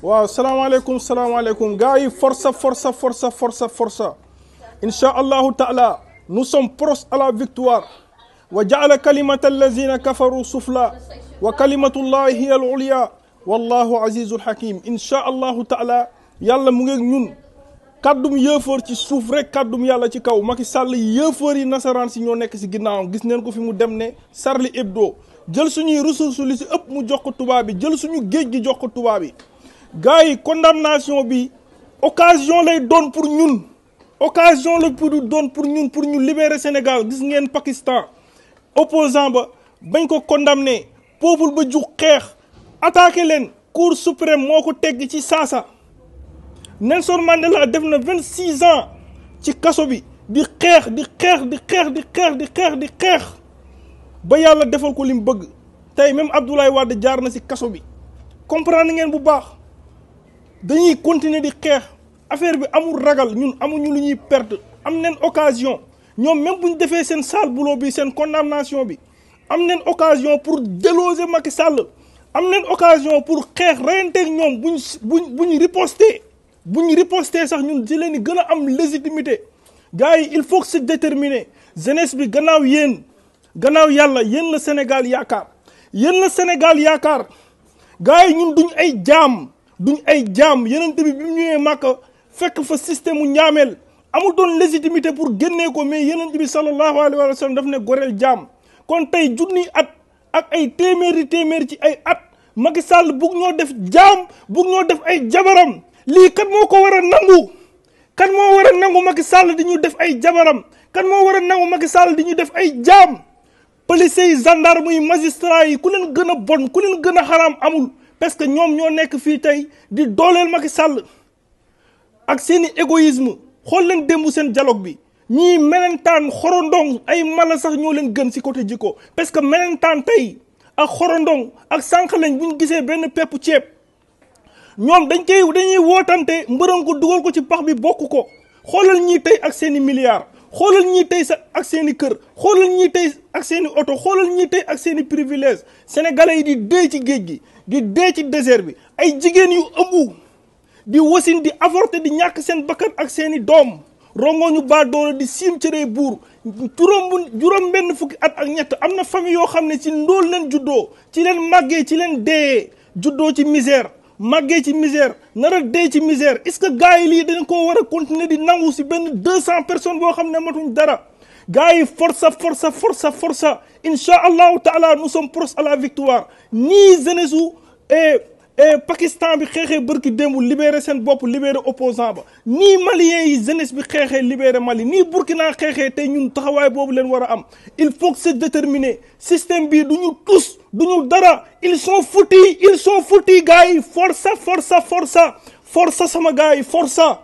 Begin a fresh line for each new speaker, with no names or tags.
waaw salaamaaleykum gars yi força incha allahu taala nous sommes proches à la victoire wa jaala kalimata allazina kafaru sufla wa kalimatullahi hiya al ulya wallahu azizul hakim incha allahu taala yàlla mu ngi ñun kàddum yëfër ci suuf rek kàddum yàlla ci kaw Macky Sall yëfër yi nasaraan si ñoo nekk si ginnaawam gis neen ko fi mu dem ne Charlie Hebdo jël suñuy ressources li si ëpp mu jox ko tubaab bi jël suñu géej gi jox ko tubaab bi gars yi condamnation bi occasion lay doon pour ñun occasion la pour doon pour ñun pour ñu libérer Sénégal gis ngeen Pakistan opposant ba bañ ko condamné peuple ba jug xeex attaqué leen cour suprême moo ko tegg ci saasa Nelson Mandela def na 26 ans ci kaso bi di xeex ba yàlla defal ko li mu bëgg tey même Abdoulaye Wade jaar na ci kaso bi comprendre ngeen bu baax dañuy continuer di xeex affaire bi amul ragal ñun amuñu lu ñuy perdre am nañ occasion ñoom même bu ñu defee seen sale boulot bi seen condamnation bi am nañ occasion pour déloger Macky Sall am nañ occasion pour xeex reyanteeg ñoom buñ riposter sax ñun di leen di gën a am légitimité gars yi il faut que se déterminer jeunesse bi gannaaw yàlla yéen la Sénégal yaakaar gars yi ñun duñ ay jaam yeneen bi mu ñëwee Màkka fekk fa système mu ñaameel amul doon légitimité pour génnee ko mais yeneen bi sallallahu alayhi wa sallam daf ne goreel jaam kon tey junniy at ak ay téeméeri ci ay at Macky Sall bugg ñoo def jaam bugg ñoo def ay jabaram lii kan moo ko war a nangu kan moo war a nangu Macky Sall di ñu def ay jabaram kan moo war a nangu Macky Sall di ñu def ay jaam policiers yi gendarme yi magistrat yi ku leen gën a bon ku leen gën a xaraam amul parce que ñoom ñoo nekk fii tey di dooleel Macky Sall ak seeni égoïsme xool leen démb seen dialogue bi ñii melentaan xorondong ay mala sax ñoo leen gën si côté jikko parce que melentaan tey ak xorondong ak sànq lañ bu ñu gisee benn pepp ceeb ñoom dañuy wootante mbërën ko dugal ko ci pax bi bokk ko xoolal ñii tey ak seeni milliards xoolal ñii tey ak seeni kër xoolal ñii tey ak seeni oto xoolal ñii tey ak seeni privilège sénégalais yi di dee ci géej gi di dee ci désert bi ay jigéen yu ëmb di wasin di avorter di ñàkk seen bakkan ak seeni doom rongoñu baa doole di siim cëree buur juróom benn fukki at ak ñett am na famille yoo xam ne ci ndóol leen juddoo ci leen màggee ci leen dee juddoo ci misère màggee ci misère nar a dee ci misère est-ce que gars yi lii dañ koo war a continuer di nangu si benn 200 personnes boo xam ne matuñ dara gars yi força incha allahu taala nous sommes proches à la victoire nii jeunesse u Pakistan bi xeexee bërki démb libéré seen bopp libéré opposant ba nii maliens yi jeunesse bi xeexee libéré Mali nii Burkina xeexee tey ñun taxawaay boobu leen war a am il faut que se déterminer système bii du ñu tus du ñu dara ils sont foutus gars yi força sama gars yi força